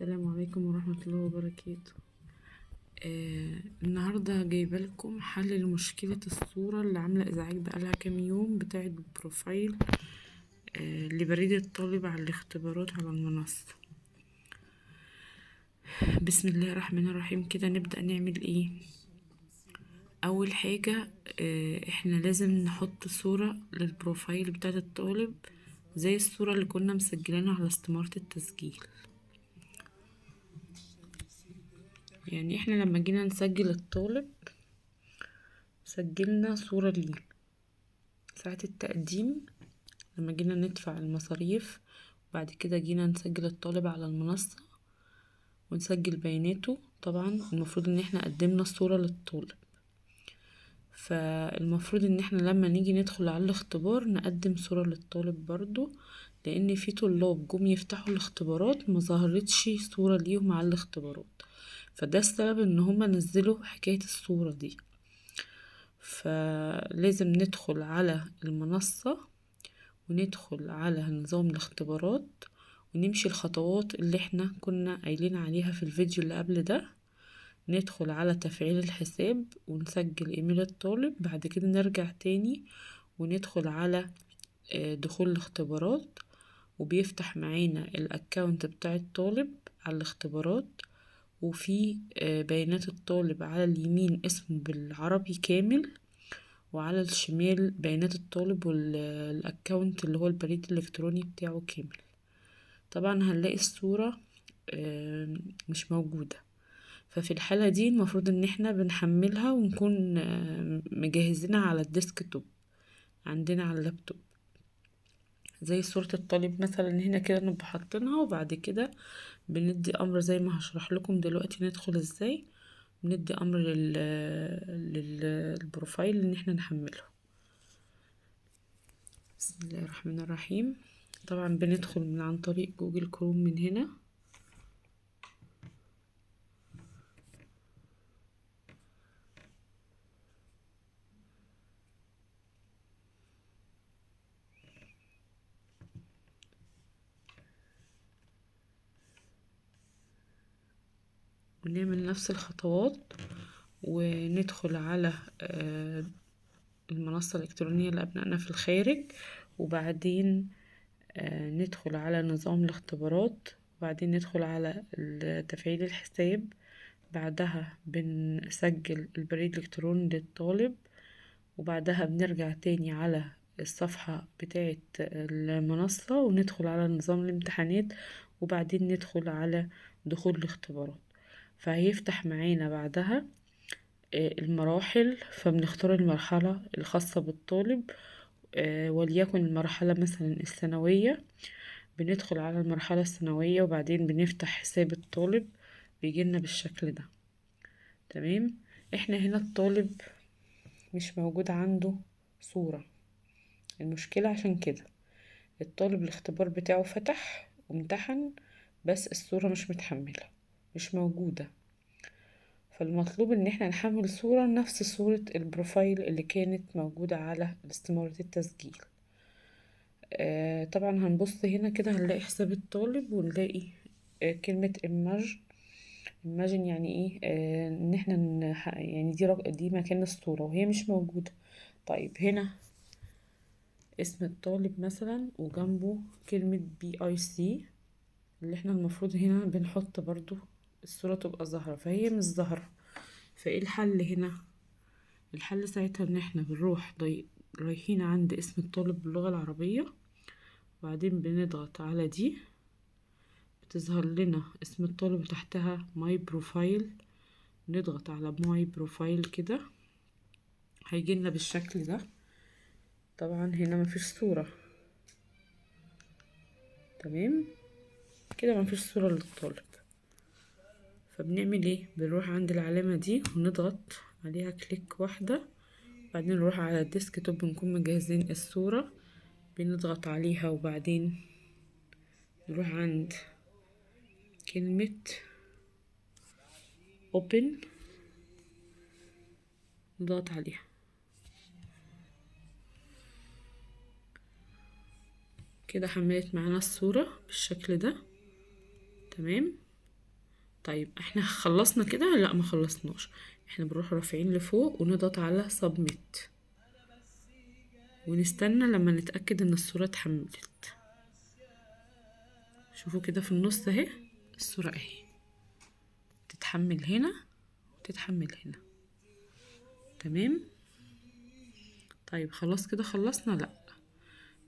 السلام عليكم ورحمة الله وبركاته. النهاردة جايبة لكم حل لمشكلة الصورة اللي عاملة ازعاج بقالها كام يوم بتاعة ال profile لبريد الطالب على الاختبارات على المنصة. بسم الله الرحمن الرحيم. كده نبدأ نعمل ايه؟ اول حاجة احنا لازم نحط صورة لل profile بتاعة الطالب زي الصورة اللي كنا مسجلينها على استمارة التسجيل. يعني احنا لما جينا نسجل الطالب سجلنا صورة ليه ساعة التقديم، لما جينا ندفع المصاريف وبعد كده جينا نسجل الطالب على المنصة ونسجل بياناته. طبعا المفروض ان احنا قدمنا الصورة للطالب، فالمفروض ان احنا لما نيجي ندخل على الاختبار نقدم صورة للطالب برضو، لان في طلاب جم يفتحوا الاختبارات ما ظهرتش صورة ليهم على الاختبارات، فده السبب ان هما نزلوا حكاية الصورة دي. فلازم ندخل على المنصة وندخل على نظام الاختبارات ونمشي الخطوات اللي احنا كنا قايلين عليها في الفيديو اللي قبل ده. ندخل على تفعيل الحساب ونسجل ايميل الطالب، بعد كده نرجع تاني وندخل على دخول الاختبارات، وبيفتح معانا ال account بتاع الطالب على الاختبارات، وفي بيانات الطالب على اليمين اسمه بالعربي كامل، وعلى الشمال بيانات الطالب وال account اللي هو البريد الالكتروني بتاعه كامل. طبعا هنلاقي الصورة مش موجودة، ففي الحالة دي المفروض ان احنا بنحملها ونكون مجهزينها على ال desktop عندنا على اللابتوب، زي صورة الطالب مثلا هنا كده نبقى حاطينها، وبعد كده بندي امر زي ما هشرح لكم دلوقتي ندخل ازاي. بندي امر لل profile ان احنا نحمله. بسم الله الرحمن الرحيم. طبعا بندخل من عن طريق Google Chrome من هنا، ونعمل نفس الخطوات وندخل على المنصة الإلكترونية لأبنائنا في الخارج، وبعدين ندخل على نظام الاختبارات، وبعدين ندخل على تفعيل الحساب، بعدها بنسجل البريد الإلكتروني للطالب، وبعدها بنرجع تاني على الصفحة بتاعة المنصة وندخل على نظام الامتحانات، وبعدين ندخل على دخول الاختبارات. فهيفتح معانا بعدها المراحل، فبنختار المرحلة الخاصة بالطالب، وليكن المرحلة مثلا الثانوية. بندخل على المرحلة الثانوية وبعدين بنفتح حساب الطالب، بيجيلنا بالشكل ده. تمام، احنا هنا الطالب مش موجود عنده صورة، المشكلة عشان كده الطالب الاختبار بتاعه فتح وامتحن بس الصورة مش متحملة، مش موجودة. فالمطلوب ان احنا نحمل صورة نفس صورة ال profile اللي كانت موجودة على استمارة التسجيل. طبعا هنبص هنا كده هنلاقي حساب الطالب ونلاقي كلمة image. imagine يعني ايه؟ ان احنا يعني دي مكان الصورة وهي مش موجودة. طيب هنا اسم الطالب مثلا وجنبه كلمة BIC اللي احنا المفروض هنا بنحط برضو الصورة تبقى ظاهرة، فهي مش ظاهرة. فايه الحل هنا؟ الحل ساعتها ان احنا بنروح رايحين عند اسم الطالب باللغة العربية، وبعدين بنضغط على دي، بتظهر لنا اسم الطالب تحتها my profile، نضغط على my profile كده هيجيلنا بالشكل ده. طبعا هنا مفيش صورة، تمام كده مفيش صورة للطالب. فبنعمل ايه؟ بنروح عند العلامة دي ونضغط عليها click واحدة، بعدين نروح على ال desktop بنكون مجهزين الصورة، بنضغط عليها وبعدين نروح عند كلمة open نضغط عليها كده. حملت معانا الصورة بالشكل ده. تمام، طيب احنا خلصنا كده؟ لا ما خلصناش، احنا بنروح رافعين لفوق ونضغط على submit ونستنى لما نتأكد ان الصورة اتحملت. شوفوا كده في النص اهي الصورة اهي، تتحمل هنا وتتحمل هنا. تمام. طيب خلاص كده خلصنا؟ لا،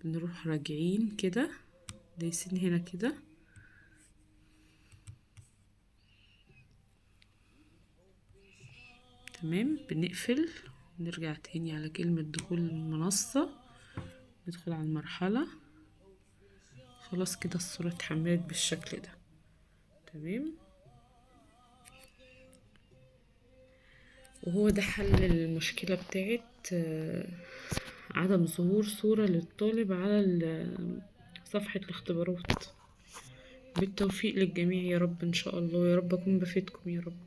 بنروح راجعين كده دايسين هنا كده، تمام، بنقفل ونرجع تاني على كلمة دخول المنصة، ندخل على المرحلة. خلاص كده الصورة اتحملت بالشكل ده. تمام. وهو ده حل المشكلة بتاعت عدم ظهور صورة للطالب على صفحة الاختبارات. بالتوفيق للجميع يا رب ان شاء الله، يا رب اكون بفيدكم يا رب.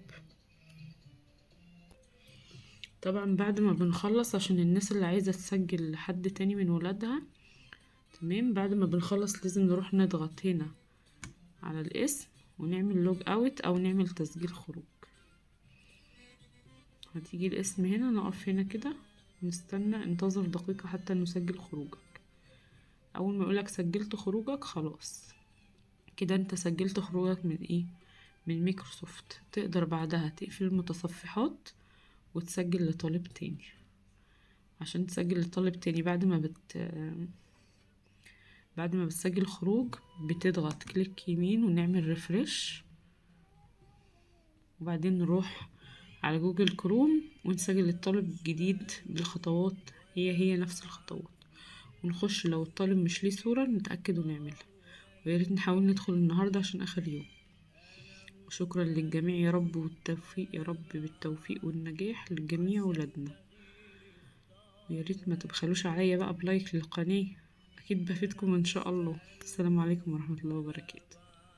طبعا بعد ما بنخلص، عشان الناس اللي عايزة تسجل لحد تاني من ولادها، تمام، بعد ما بنخلص لازم نروح نضغط هنا على الاسم ونعمل log out او نعمل تسجيل خروج. هتيجي الاسم هنا، نقف هنا كده نستنى، انتظر دقيقة حتى نسجل خروجك. اول ما يقولك سجلت خروجك خلاص كده انت سجلت خروجك من ايه؟ من مايكروسوفت. تقدر بعدها تقفل المتصفحات وتسجل لطالب تاني. عشان تسجل لطالب تاني بعد ما بتسجل خروج بتضغط click يمين ونعمل refresh، وبعدين نروح على جوجل كروم ونسجل الطالب الجديد بالخطوات، هي هي نفس الخطوات، ونخش لو الطالب مش ليه صورة نتأكد ونعملها. وياريت نحاول ندخل النهاردة عشان آخر يوم. وشكرا للجميع يا رب، والتوفيق يا رب، بالتوفيق والنجاح للجميع ولادنا. وياريت ما تبخلوش عليا بقى ب like للقناة، أكيد بفيدكم إن شاء الله. السلام عليكم ورحمة الله وبركاته.